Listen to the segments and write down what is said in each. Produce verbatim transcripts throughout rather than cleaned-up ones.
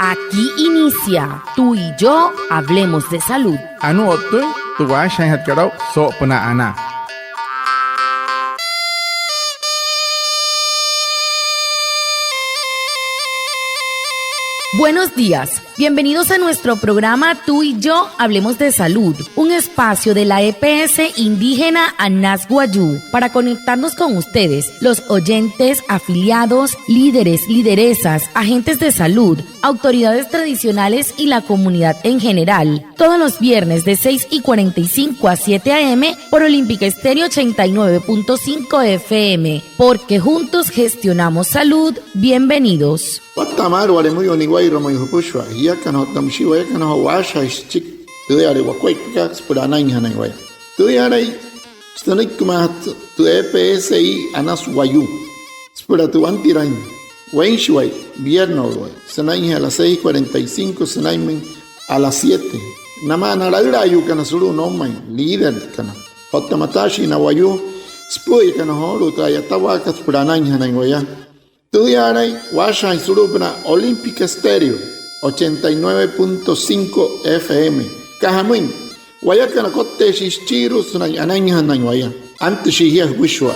Aquí inicia Tú y yo hablemos de salud. Anuu o'ttüin tü waashajaainjatkat aa'u soo'opünaa anaa. Buenos días. Bienvenidos a nuestro programa Tú y yo hablemos de salud, un espacio de la E P S indígena Anas Wayuu para conectarnos con ustedes, los oyentes, afiliados, líderes, lideresas, agentes de salud, autoridades tradicionales y la comunidad en general. Todos los viernes de seis y cuarenta y cinco a siete a m por Olímpica Estéreo ochenta y nueve punto cinco F M. Porque juntos gestionamos salud. Bienvenidos. Watta'a maalü wale müyuu niwa'irua mayuu jüpüshua jiakana otta müshii wayakana joo waashajaain süchiki tüüyale wakuaippakat süpüla anainjanain waya. Tüüyalai sünüikimaajatü tü E P S I Anas Wayuu süpüla tü wantiraain weinshiwai, vierno'uluwai, sünainjee a las seis cuarenta y cinco sünainmüin a las siete. Namaa na laülaayuukana sulu'u noumain, líderkana otta mataashii na wayuu süpü'üyakana joolu'u tü a'yatawaakat süpüla anainjanain waya. Tüüyalai waashajaain sulu'upünaa Olímpica Estéreo ochenta y nueve punto cinco F M. Aka jamüin, wayakana kotteeshii süchiirua sünain anainjanain waya. Antüshii jia jüpüshua.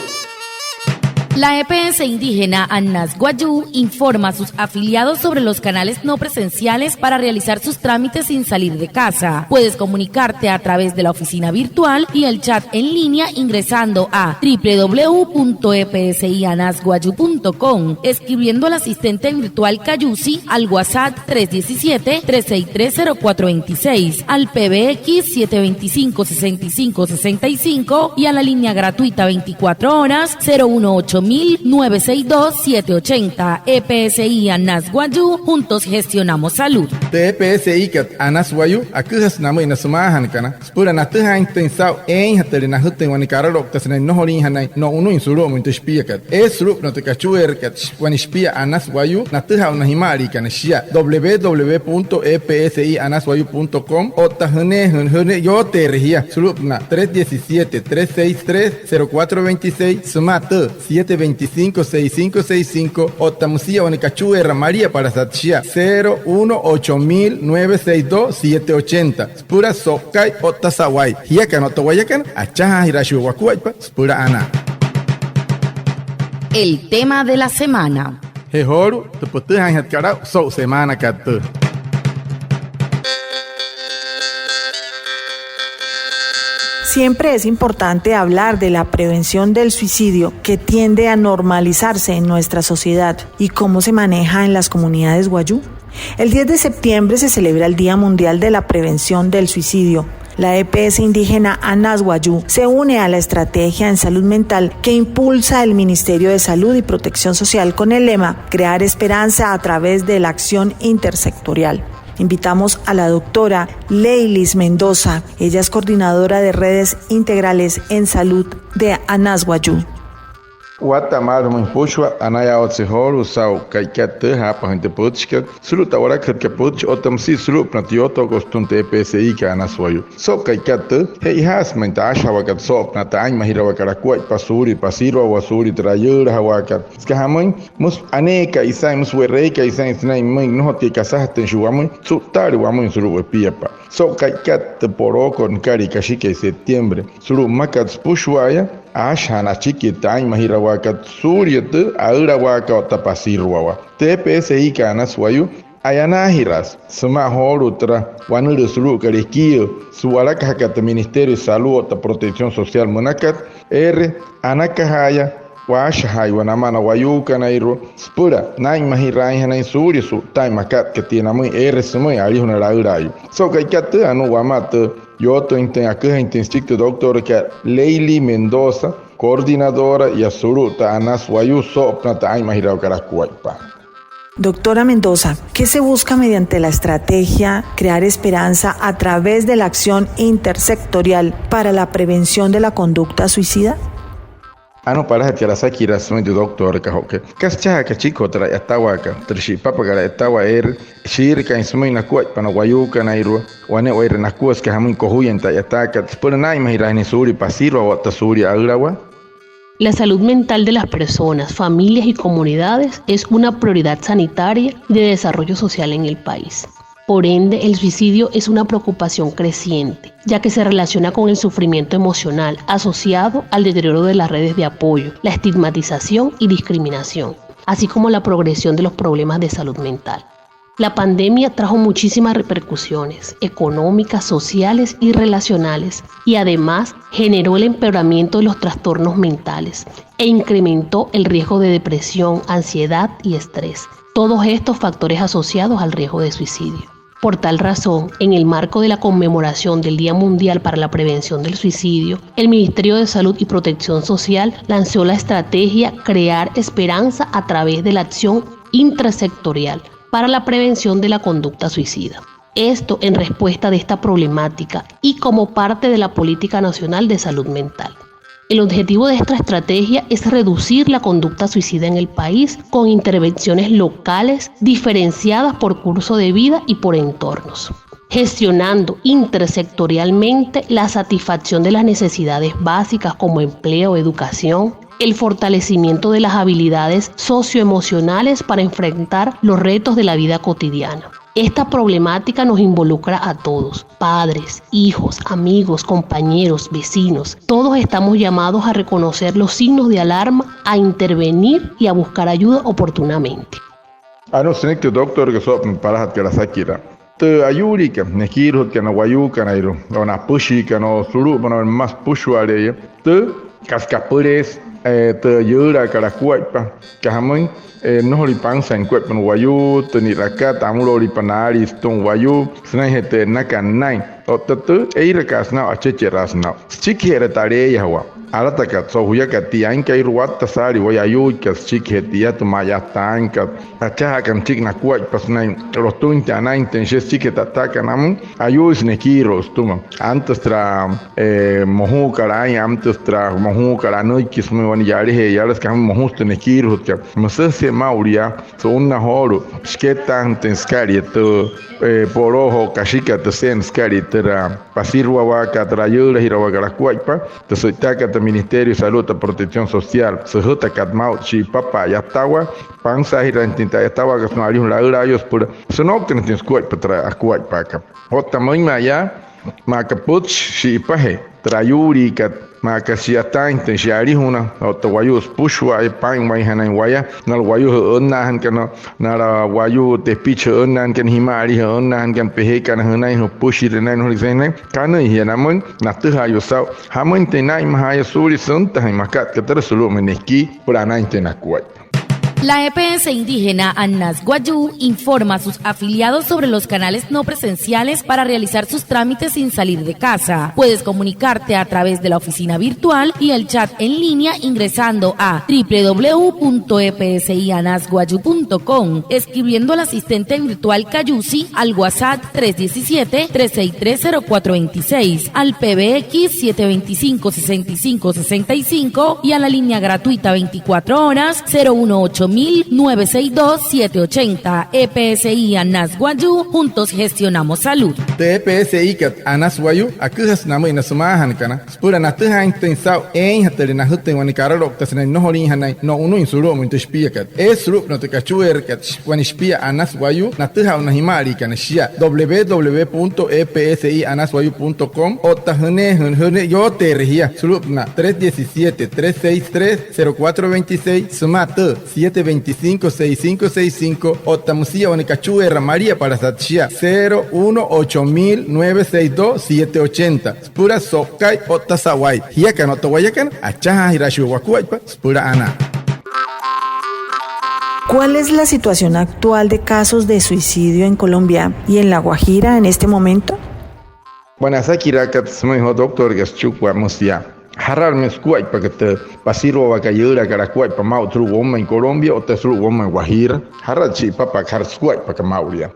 La E P S indígena Anas Wayuu informa a sus afiliados sobre los canales no presenciales para realizar sus trámites sin salir de casa. Puedes comunicarte a través de la oficina virtual y el chat en línea ingresando a triple w punto e p s i anas wayuu punto com, escribiendo al asistente virtual Cayusi al WhatsApp tres diecisiete, tres seis tres, cero cuatro veintiséis, al P B X siete veinticinco, sesenta y cinco, sesenta y cinco y a la línea gratuita veinticuatro horas, cero uno ocho mil nueve seis dos siete ochenta. E P S I Anas Wayuu, juntos gestionamos salud. Tü E P S I kat Anas Wayuu, aküjasü namüin na sümaajanakana süpüla natüjaainjatüin saa'u eeinjatüle najütüin wane karaloukta sünain nnojoliinjanain no'unüin sulu'umüin tü shipiakat. Eesü sulu'upünaa tü kachueerakat sh-, wane shipia Anas Wayuu, natüjaa aa'u na jima'aliikana shia w w w punto e p s i anas wayuu punto com otta jüneejüin, jüneein yooteere jia sulu'upünaa tres diecisiete, tres seis tres, cero cuatro veintiséis sümaa tü siete veinticinco, seis cinco seis cinco otta müsia wane kachueera maliapalasat shia cero uno ocho mil nueve seis dos siete ochenta. Süpüla so'uka'i otta sa'wai. Jiakana otta wayakana, achajaajiraashii wakuaippa süpüla anaa. El tema de la semana. Je joolu'u tü pütüjaainjatkat aa'u so'u semaanakat tüü. Siempre es importante hablar de la prevención del suicidio que tiende a normalizarse en nuestra sociedad y cómo se maneja en las comunidades wayuu. El diez de septiembre se celebra el Día Mundial de la Prevención del Suicidio. La E P S indígena Anas Wayuu se une a la estrategia en salud mental que impulsa el Ministerio de Salud y Protección Social con el lema "Crear esperanza a través de la acción intersectorial". Invitamos a la doctora Leilis Mendoza. Ella es coordinadora de redes integrales en salud de Anas Wayuu. Watta'a maalü jümüin jüpüshua, anayaawatse joolu'u saa'u ka'ikat tüü, jaapajüin tü pütchikat sulu'u tü a'walakajütkat pütchi otta müsia sulu'upünaa tü yootookat sütüma tü E P S I kat Anas Wayuu. So'u ka'ikat tüü, che'ojaasü ma'i tü aashajawaakat soo'opünaa tü aa'inmajirawakat akuaippa suulia pasiruawaa, suulia türa ayüülajawaakat. Süka jamüin, müsü aneekai saa'in, müsü we'reekai saa'in sünain pümüin, nnojotia kasajatüin shia wamüin, su'ttaale wamüin sulu'u wepiapa'a. So'u ka'ikat tü polookot nükalia kashikai septiembre sulu'u mmakat süpüshua'aya, aashajaanüin achiki tü aa'inmajirawaakat suulia tü aülawaakat otta pasiruawaa. Tü E P S I kat Anas Wayuu, a'yanaajiraasü sümaa joolu'u türa wanülüü sulu'ukat ekii su'walakajakat tü Ministerio de Salud otta Protección Social münakat, eere anakajaaya waashajaaiwa namaa na wayuukanairua süpüla naa'inmajiraainjanain suulia su'ttaain makat aka tia namüin eere sümüin alijuna laülaayuu. So'u ka'ikat tüü, anuu wamaa tü yootüinjatüin aküjüinjatüin süchiki tü doctorakat Leili Mendoza, coordinadora yaa sulu'u tü Anas Wayuu soo'opünaa tü aa'inmajirawakat akuaippa. Doctora Mendoza, ¿qué se busca mediante la estrategia Crear Esperanza a través de la acción intersectorial para la prevención de la conducta suicida? Anuu palajatkat asakiraa sümüin tü doctorakat jo'uuka, kasa achajaaka achiki joo türa a'yatawaakat, türa shi'ipapakat a'yatawaa eere shiirakaain sümüin nakuaippa na wayuukanairua, wane'ewai nakua, süka jamüin kojuyain tü a'yataakat süpüla naa'inmajiraainjanain suulia pasiruawaa otta suulia aülawaa. La salud mental de las personas, familias y comunidades es una prioridad sanitaria y de desarrollo social en el país. Por ende, el suicidio es una preocupación creciente, ya que se relaciona con el sufrimiento emocional asociado al deterioro de las redes de apoyo, la estigmatización y discriminación, así como la progresión de los problemas de salud mental. La pandemia trajo muchísimas repercusiones económicas, sociales y relacionales, y además generó el empeoramiento de los trastornos mentales e incrementó el riesgo de depresión, ansiedad y estrés. Todos estos factores asociados al riesgo de suicidio. Por tal razón, en el marco de la conmemoración del Día Mundial para la Prevención del Suicidio, el Ministerio de Salud y Protección Social lanzó la estrategia Crear Esperanza a través de la acción intersectorial para la prevención de la conducta suicida. Esto en respuesta de esta problemática y como parte de la Política Nacional de Salud Mental. El objetivo de esta estrategia es reducir la conducta suicida en el país con intervenciones locales diferenciadas por curso de vida y por entornos, gestionando intersectorialmente la satisfacción de las necesidades básicas como empleo, educación, el fortalecimiento de las habilidades socioemocionales para enfrentar los retos de la vida cotidiana. Esta problemática nos involucra a todos, padres, hijos, amigos, compañeros, vecinos. Todos estamos llamados a reconocer los signos de alarma, a intervenir y a buscar ayuda oportunamente. Anuu sünüiki tü doctorkat soo'opünaa palajatkat asakiraa. Tü ayuuliikat nekiiru'ujatkat na wayuukanairua, o na apüshiikana, o sulu'upünaa mma süpüshuale'eya, tü, kasa kapüleesü, e, tü ayüülaakat akuaippa, aka jamüin, e, nnojolüin pansaain nukuaippa na wayuu, tü ni'rakat, amüloolipa naalii sütüma wayuu, sünainjee tü e'nnakat nünain. Otta tü, eirakaasü naa'u, achecheraasü naa'u. Süchikije'era tü aleeyajawaa. Alatakat so'u juyakat tia, ainkairua watta saalii wayuu ayuuliikat süchikijee tia, tü ma'yataainkat, achajaakana süchiki nakuaippa sünain lotüinjatüin anainjatüin shia süchikijee tü a'ttaakat namüin, ayuuisü nekiiru'u sütüma. Antüsü türa, e, mojuukat aa'in, antüsü türa mojuukat anüiki sümüin wane yalajee yalasü, aka jamüin mojusü tü nekiiru'ujatkat. Müsüjese maa'ulu yaa, su'unnaa joolu'u shikettaajünatüin sükalia tü, e, poloo joo kashikat tü sünain sükalia türa pasiruawaakat, türa ayüülajirawaakat akuaippa, tü sü'itaakat tü Ministerio de Salud otta Protección Social, süjütakat maa'u shi'ipapa'a a'yatawaa, pansaajiraainjatüin tü a'yatawaakat sünain alijuna laülaayuu süpüla sünouktünüinjatüin sukuaippa türa akuaippaakat. Otta müinma'a yaa, maa aka pütchi shi'ipajee türa ayuuliikat, maa aka shi'yataainjatüin shia alijuna otta wayuu süpüshua'aya, paa'inwainjanain waya, na wayuu jü'ünnaajanakana, na wayuu tepichi jü'ünnaajanakana, jima'alii jü'ünnaajanakana, pejeikana jünain, jüpüshire jünain, nnojoliise jünain, kanüin jia namüin natüjaayuu saa'u. Jamüinjatüin naa'inmajaaya suulia süntajüin makat katara sulu'umüin nekii süpüla anainjatüin nakuaippa. La E P S Indígena Anas Wayuu informa a sus afiliados sobre los canales no presenciales para realizar sus trámites sin salir de casa. Puedes comunicarte a través de la oficina virtual y el chat en línea ingresando a triple w punto e p s i anas wayuu punto com, escribiendo al asistente virtual Cayusi al WhatsApp tres diecisiete, tres seis tres, cero cuatro veintiséis, al P B X siete veinticinco, sesenta y cinco, sesenta y cinco y a la línea gratuita veinticuatro horas, cero uno ocho mil nueve seis dos siete ochenta. E P S I Anas Wayuu, juntos gestionamos salud. Tü E P S I kat Anas Wayuu aküjasü namüin na sümaajanakana süpüla natüjaainjatüin saa'u eeinjatüle najütüin wane karaloukta sünain nnojoliinjanain no'unüin sulu'umüin tü shipiakat. Eesü sulu'upünaa tü kachueerakat wane shipia Anas Wayuu natüjaa na jima'aliikana shia, w w w punto e p s i anas wayuu punto com, otta jüneejüin, jüneejüin yooteere jia sulu'upünaa tres diecisiete, tres seis tres, cero cuatro veintiséis, sümaa tü siete veinticinco, seis cinco seis cinco, otta müsia wane kachueera maliapalasat shia, cero uno ocho mil nueve seis dos siete ochenta. Süpüla so'uka'i otta sa'wai. Jiakana otta wayakana, achajaajiraashii wakuaippa süpüla anaa. ¿Cuál es la situación actual de casos de suicidio en Colombia y en La Guajira en este momento? Wane asakiraakat sümüin joo doctorkat süchikua, müsü yaa: ¿Jaralü me'e sukuaippaka tü pasiruawaakat, ayüülaakat akuaippa maa'u sulu'u woumain Colombia otta sulu'u woumain Guajira? ¿Jaralü shi'ipapa'aka, jaralü sukuaippaka maa'ulu yaa?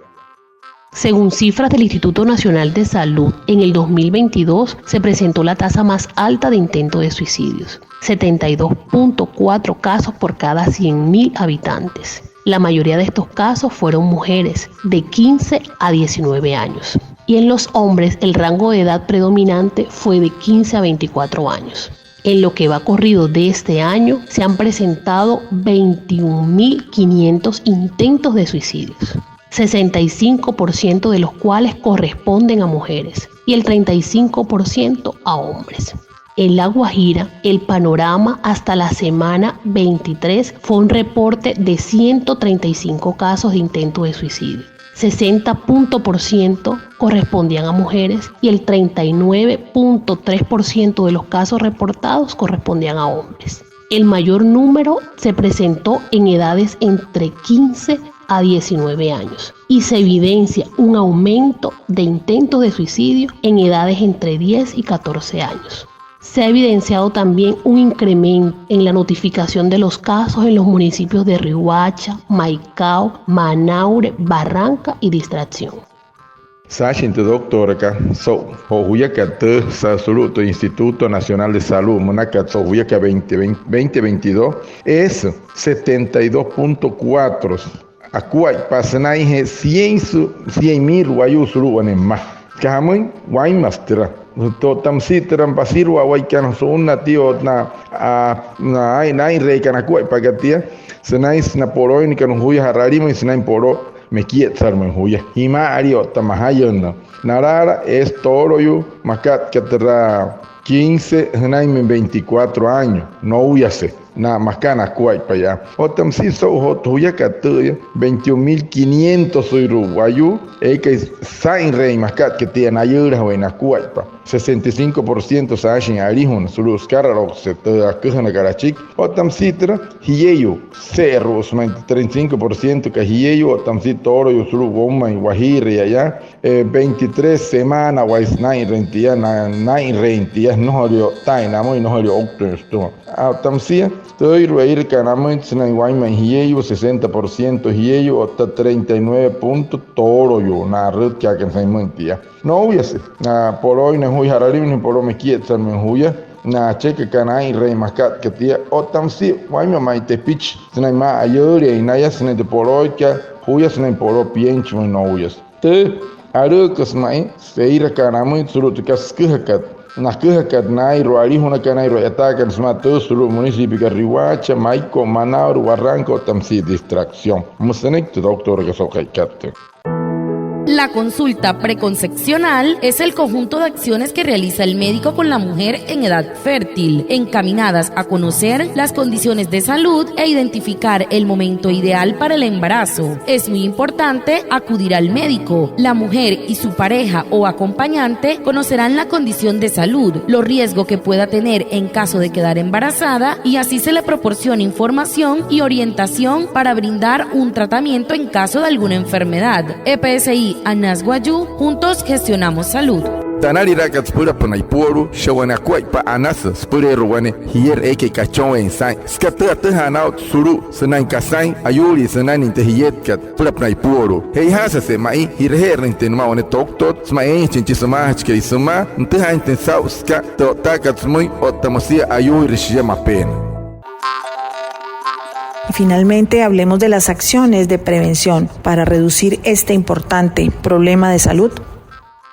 Según cifras del Instituto Nacional de Salud, en el dos mil veintidós se presentó la tasa más alta de intento de suicidios, setenta y dos punto cuatro casos por cada cien mil habitantes. La mayoría de estos casos fueron mujeres de quince a diecinueve años, y en los hombres el rango de edad predominante fue de quince a veinticuatro años. En lo que va corrido de este año, se han presentado veintiún mil quinientos intentos de suicidios, sesenta y cinco por ciento de los cuales corresponden a mujeres y el treinta y cinco por ciento a hombres. En La Guajira, el panorama hasta la semana veintitrés fue un reporte de ciento treinta y cinco casos de intento de suicidio. Sesenta punto por ciento correspondían a mujeres y el treinta y nueve punto tres por ciento de los casos reportados correspondían a hombres. El mayor número se presentó en edades entre quince a diecinueve años y se evidencia un aumento de intentos de suicidio en edades entre diez y catorce años. Se ha evidenciado también un incremento en la notificación de los casos en los municipios de Riohacha, Maicao, Manaure, Barranca y Distracción. Saashin tü doctorakat so'u joo juyakat tüü sulu'u tü Instituto Nacional de Salud münakat so'u juyakat veinte veinte, veinte veintidós, eesü setenta y dos punto cuatro akuaippaa sünainjee cien sü, cien mil wayuu sulu'u wane mma. Süka jamüin, wainma sütüra. Otta müsia türa pasirua'waikana su'unnaa tia otta na, a, na, naa'inreeikana akuaippaakat tia, sünain sünain polooinkana juya ja'ralimüin sünain poloo mekietsalümüin juya jima'alii otta majayünnüü. Nalaala eesü tooloyuu makat aka türa quince jünainmüin veinticuatro años nouyase na makana akuaippa yaa. Otta müsia so'u joo tü juyakat tüü, veintiún mil quinientosüirua wayuu eekai saa'inreein makat aka tia nayüülajawai nakuaippa. Sesenta y cinco por ciento saashin alijuna sulu'u sükaraloukse tü aküjünakat achiki. Otta müsia türa jieyuu, se'eru'usa ma'i tü treinta y cinco por ciento aka jieyuu. Otta müsia tooloyuu sulu'u woumain Wajiira yaa, e, veintitrés semaanawai sünainreein tia, na, naa'inreein tia, nnojolii o'ttaain namüin, nnojolii ouktüin sütüma. Otta müsia tüüirua eirakat namüin sünain wainmain jieyuu, sesenta por ciento jieyuu, otta treinta y nueve punto tooloyuu na arütkaakana sünain müin tia. Nouyase, na, polooin naya juya ja'ralimüin, poloo mekietsalümüin juya, na, achekaka naa'inreein makat aka tia. Otta müsia wainma ma'i tepichi sünain maa ayüüliain naya sünain tü polooikat juya sünain poloo pienchimüin nouyase. Tü alü'üküsü ma'i eirakat namüin sulu'u tü kasa süküjakat, naküjakat naa'inrua alijunakana, naa'inrua a'yataakana sümaa tüü sulu'u municipiokat Riohacha, Maicao, Manaure, Barranca otta müsia Distracción. Müsü sünüiki tü doctorakat so'u ka'ikat tüü. La consulta preconcepcional es el conjunto de acciones que realiza el médico con la mujer en edad fértil, encaminadas a conocer las condiciones de salud e identificar el momento ideal para el embarazo. Es muy importante acudir al médico. La mujer y su pareja o acompañante conocerán la condición de salud, los riesgos que pueda tener en caso de quedar embarazada y así se le proporciona información y orientación para brindar un tratamiento en caso de alguna enfermedad. E P S I Anas Wayuu, juntos gestionamos salud. Tü analiraakat süpülapünaa ipuolu'u, shia wane akuaippa anasü süpüleerua wane jierü eekai kachonweein saa'in. Süka tüü atüjaana aa'ut sulu'u sünain kasain ayuulii sünainüin tü jietkat süpülapünaa ipuolu'u. Che'ojaasüse ma'i ji'raje'erüinjatüin nümaa wane toktotü sümaa eeinjachin chi sümaajachikai sümaa, nütüjaainjatüin saa'u süka tü o'ttaakat sümüin otta müsia ayuuire shia mapeena. Finalmente, hablemos de las acciones de prevención para reducir este importante problema de salud.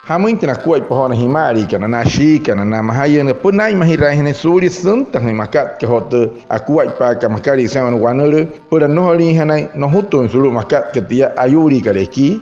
Jamüinjatü na akuaippa joo na jima'aliikana, na ashiikana, na majayünnüü, süpüla naa'inmajiraainjanain suulia süntajüin makat aka joo tü akuaippaakat makalii saa'in wane wanülüü, süpüla nnojoliinjanain nojutüin sulu'u makat aka tia ayuuliikat ekii.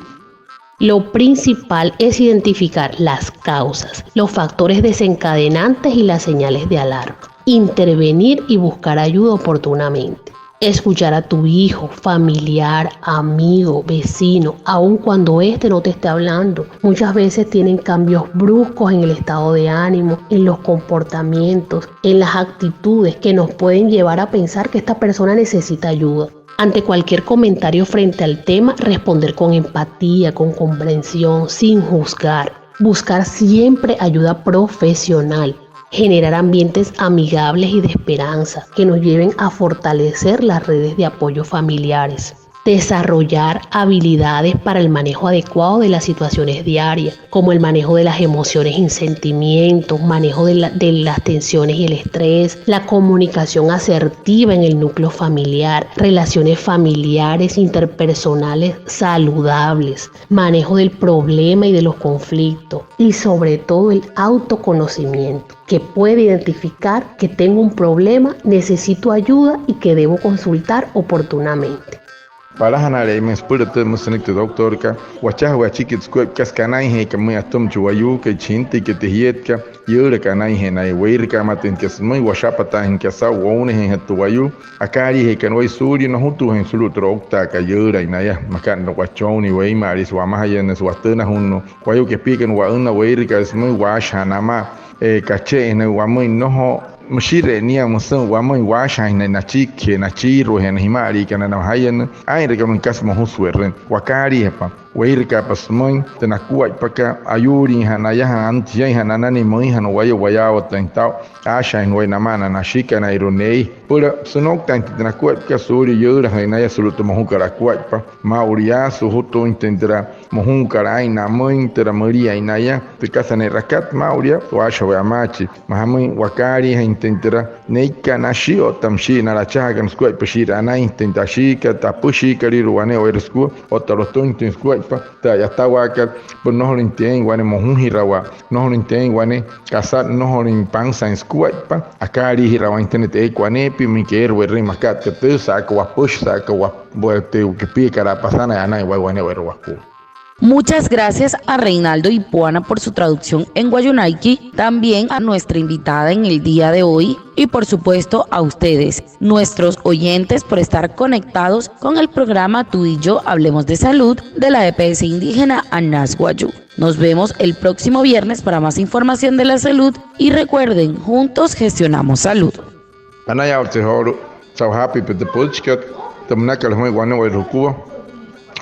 Lo principal es identificar las causas, los factores desencadenantes y las señales de alarma. Intervenir y buscar ayuda oportunamente. Escuchar a tu hijo, familiar, amigo, vecino, aun cuando éste no te esté hablando. Muchas veces tienen cambios bruscos en el estado de ánimo, en los comportamientos, en las actitudes que nos pueden llevar a pensar que esta persona necesita ayuda. Ante cualquier comentario frente al tema, responder con empatía, con comprensión, sin juzgar. Buscar siempre ayuda profesional. Generar ambientes amigables y de esperanza que nos lleven a fortalecer las redes de apoyo familiares. Desarrollar habilidades para el manejo adecuado de las situaciones diarias, como el manejo de las emociones y sentimientos, manejo de la- de las tensiones y el estrés, la comunicación asertiva en el núcleo familiar, relaciones familiares, interpersonales saludables, manejo del problema y de los conflictos y sobre todo el autoconocimiento, que puede identificar que tengo un problema, necesito ayuda y que debo consultar oportunamente. Palajanale'emüin süpüla tü müsü nünüiki tü doctorkat, wachajawee achiki tü sukuaippa kasa anainjee ka müin atüma chi wayuukai, chi jintüikai, tü jietkat, yüülakat anainjee naya, weirakaamaatüinjatü kasa müin, washapataainjatü kasa saa'u, wounajeejatü tü wayuu. Akaaliijeekana wayuu suulia, nojutuujeein sulu'u tü ouktaakat, yüülain naya, makat na wachonnii, weima'alii, wamajayünnüsü, watünajunnuu, wayuu kepiakana wa'ünnaa, weirakaasü müin, waashajaa namaa, e, kache'ejana wamüin, nnojo müshire nia müsü wamüin, waashajaainjana nachikijee, nachiiruajee, na jima'aliikana, na majayünnüü, aa'inrakaa müin kasa mojusü we'rüin. Wakaaliijapa, weirakaapa sümüin tü nakuaippakat, ayuulinja'a, nayaja'a, anuu, shiainja'a nanüin müinjana waya, wayaawatüin saa'u, aashajaainjana waya namaa na nashikanairua, nei, süpüla sünouktaainjatüin tü nakuaippakat suulia, yüülajüin naya sulu'u tü mojukat akuaippa. Maa'ulu yaa, sujutuuinjatüin türa mojukat aa'in namüin, türa müliain naya, tü kasa ne'rakat, maa'ulu yaa, waashajawee amaachi. Maa jamüin, wakaaliijainjatüin türa neikat nashi otta müshii na achajaakana sukuaippa, shii'iree anainjatüin tü ashiikat, tü apüshiikalüirua wane'ewai sukua, otta lotüinjatüin sukuaippa tü a'yatawaakat, süpüla nnojolüinjatüin eein wane mojujirawaa, nnojolüinjatüin eein wane kasa, nnojolüin pansain sukuaippa, akaaliijirawaainjatüin tü eekat waneepia, müin keerü we'rüin makat aka tüü, sa'aka wapüshi, sa'aka wa- tü kepiakalaa pasanain, anain waya wane'ewai wakua. Muchas gracias a Reinaldo Ipuana por su traducción en wayuunaiki, también a nuestra invitada en el día de hoy y por supuesto a ustedes, nuestros oyentes, por estar conectados con el programa Tú y Yo Hablemos de Salud de la E P S Indígena Anas Wayuu. Nos vemos el próximo viernes para más información de la salud y recuerden, juntos gestionamos salud. Anayaawatsü joolu'u saa'u jaapüitpa tü pütchikat, tü münakat jümüin wane'ewai jukua.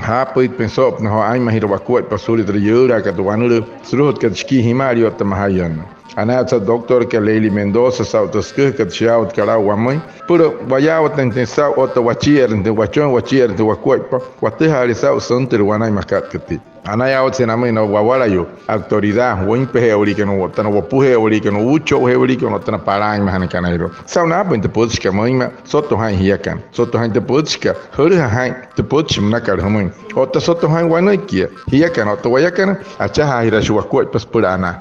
Jaapüitpain soo'opünaa joo aa'inmajira wakuaippa suulia türa yüülaakat tü wanülüü, sulu'ujatkat shikii jima'alii otta majayünnüü. Anayaawatsü doctorkat Leili Mendoza saa'u tü süküjakat shiyaawatkat aa'u wamüin süpüla wayaawatüinjatüin saa'u otta wachiireerüinjatüin, wachoin wachiireerüinjatüin wakuaippa, watüjaale saa'u süntüle wanain makat aka tia. Anayaawatsü namüin na wawalayuu, autoridad, wüinpaje'ewaliikana, otta na wopuje'ewaliikana, uucho'uje'ewaliikana, otta na palainmajanakanairua. Saa'u naapüin tü pütchikat müinma, soto jaa'in jiakana. Soto jaa'in tü pütchikat, jülüja jaa'in tü pütchi münakat jümüin. Otta soto jaa'in wanüikia jiakana otta wayakana, achajaajiraashii wakuaippa süpüla anaa.